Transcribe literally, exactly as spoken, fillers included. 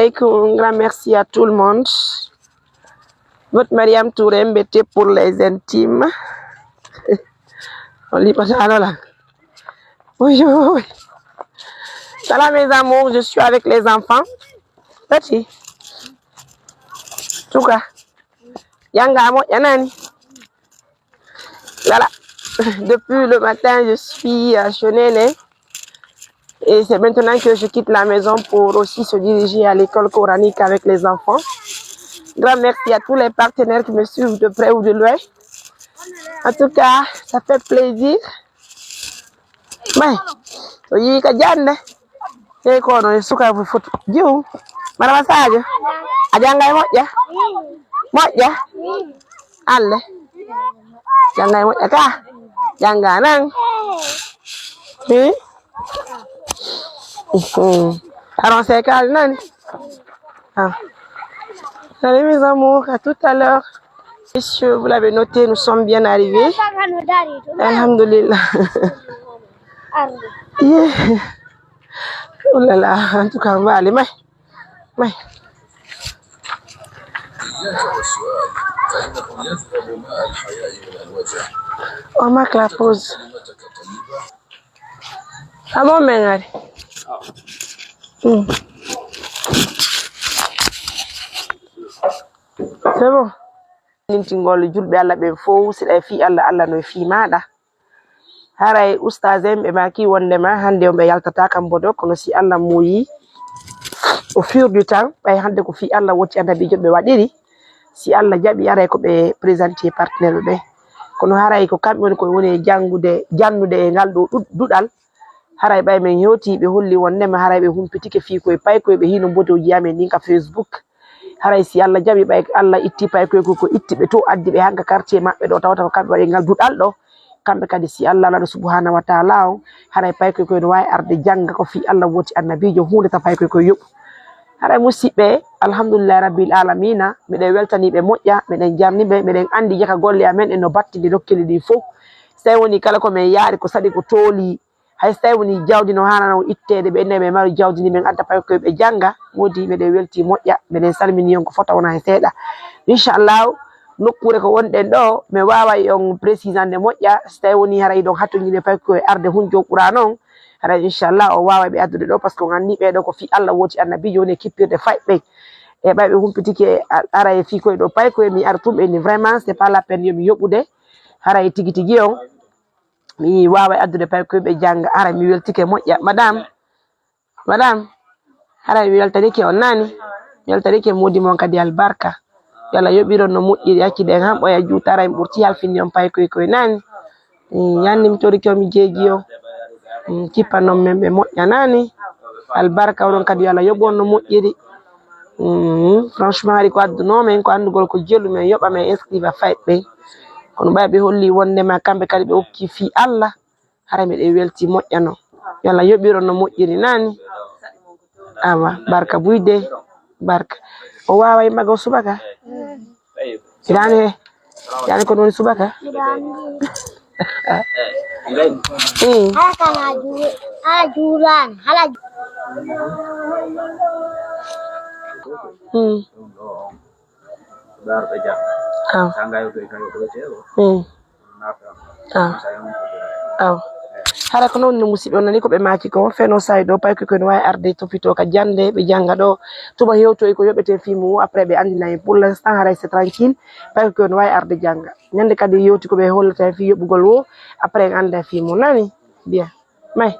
Alaikum, un grand merci à tout le monde. Votre Mariam Touré, Mbete pour les intimes. On lit pas ça, là. Oui, oui, oui. Salam, mes amours, je suis avec les enfants. Tati. Tuka. Yanga mo yanani. Voilà. Depuis le matin, je suis à Chenene. Et c'est maintenant que je quitte la maison pour aussi se diriger à l'école coranique avec les enfants. Grand merci à tous les partenaires qui me suivent de près ou de loin. En tout cas, ça fait plaisir. Mai, to yi ka jande. Hey, kono e suka fu fotu. Jiw. Marama Sadio. A jangay moƴƴa? Moƴƴa? Alle. Jangay moƴƴa ka? Janga nan. Hmm? Hmm. Aron sekal nan. Ah. Allez, mes amours, à tout à l'heure. Messieurs, vous l'avez noté, nous sommes bien arrivés. Alhamdulillah. Yeah. Oh là là, en tout cas, on va aller. Mais, mais. On marque la pause. Ah bon, mais allez. Hmm. C'est bon. Nintingol julɓe Allah ɓen fow, si ɗa e fii Allah, Allah no e fii maaɗa. Haray ustaz en ɓe maaki wondema hannde on ɓe yaltataa kambo ɗo, kono si Allah muuyi, au fur du temps, ɓay hannde ko fii Allah woti annabiijo ɓe waɗiri, si Allah jaɓi, haray ko ɓe présenter partenaire ɓe. Kono haray ko kamɓe woni ko woni e janngude, jannude e ngal ɗo ɗu-, duɗal. Haray ɓay men hewti, ɓe holli wondema haray ɓe humpitike fii koye paykoye, ɓe hiino mbodooji amen ɗin ka Facebook. Haray si Allah jaɓi, ɓay Allah itti paykoye ko, ko itti ɓe to, addi ɓe hanka quartier maɓɓe ɗo, tawata ko kamɓe waɗi ngal duɗal ɗo. Kamɓe kadi, si Allah Laɗo subhanahu wa taala on, haray paykoye koye no waawi arde jannga ko fii Allah woti annabiijo, huunde ta paykoye koye yoɓu. Haray musiɓɓe, alhamdulillahi rabbil alamina, miɗen weltanii ɓe moƴƴa, miɗen jarni ɓe, miɗen anndi jaka golle amen en no battindi dokkeli ɗin fow. Si tawi woni kala ko men yaari ko saɗi ko tooli, hay si tawi woni jawdi no haanano itteede, ɓe innay ɓe mari jawdi ndi men adda paykoye ɓe jannga, woodi meɗen welti moƴƴa, meɗen salmini on ko fota wona hay seeɗa. Inchallahu, nokkuure ko wonɗen ɗo, mi waaway on précisande moƴƴa, si tawi woni haray ɗon hatonjinde paykoye arde hunjo ɓura non, haray inchallah on waaway ɓe addude ɗo, parce que on anndi ɓee ɗo ko fii Allah woti annabiijo woni e kippirde fayɓe. E ɓay ɓe humpitike a-, ara e fii koye ɗo paykoye mi artum ɓe ni vraiment c'est pas la peine yo mi yoɓude, haray tigi tigi on. Mi waaway addude pay koy ɓe jannga. Hara mi weltike moƴƴa. Madame, madame, hara mi weltanike on naani. Mi weltanike moodi mon kadi albarka. Yo Allah yoɓiron no moƴƴiri, acciɗen han ɓoya juuta, hara mi ɓurti halfinde on pay koy koy naani. Mm, yanni mi torike on, mi jeeji on. Mm, kippanon men ɓe moƴƴa naani. Albarka onon kadi yo Allah yoɓu on no moƴƴiri. Mm, franchement hari ko addunoo men ko anndugol ko jelu men yoɓa men inscriva fay ɓen. Kono ɓay ɓe holli wondema kamɓe kadi ɓe okki fii Allah. Hara miɗen welti moƴƴa non. Yo Allah yoɓiron no moƴƴiri naani. Awa, barka buyde. Barka. O waaway mago subaka? Hiɗa anndi he? Hiɗa anndi ko woni subaka? Mm. Hala kan a ju-, a juulaani. Hala ju- Mm. Aw. Mm. Aw. Aw. Hara ko non no musiɓɓe on nani ko ɓe maaki ko, feno say ɗo, pay ko no waawi arde topito ka jannde, ɓe jannga ɗo. Tuma hewtoy ko yoɓete fii mum, après ɓe anndina en. Pour l'instant, haray c'est tranquille, pay ko no waawi arde jannga. Ñande kadi yewti ko ɓe hollata en fii yoɓugol wo, après en annda fii mum. Nani? Bien. May.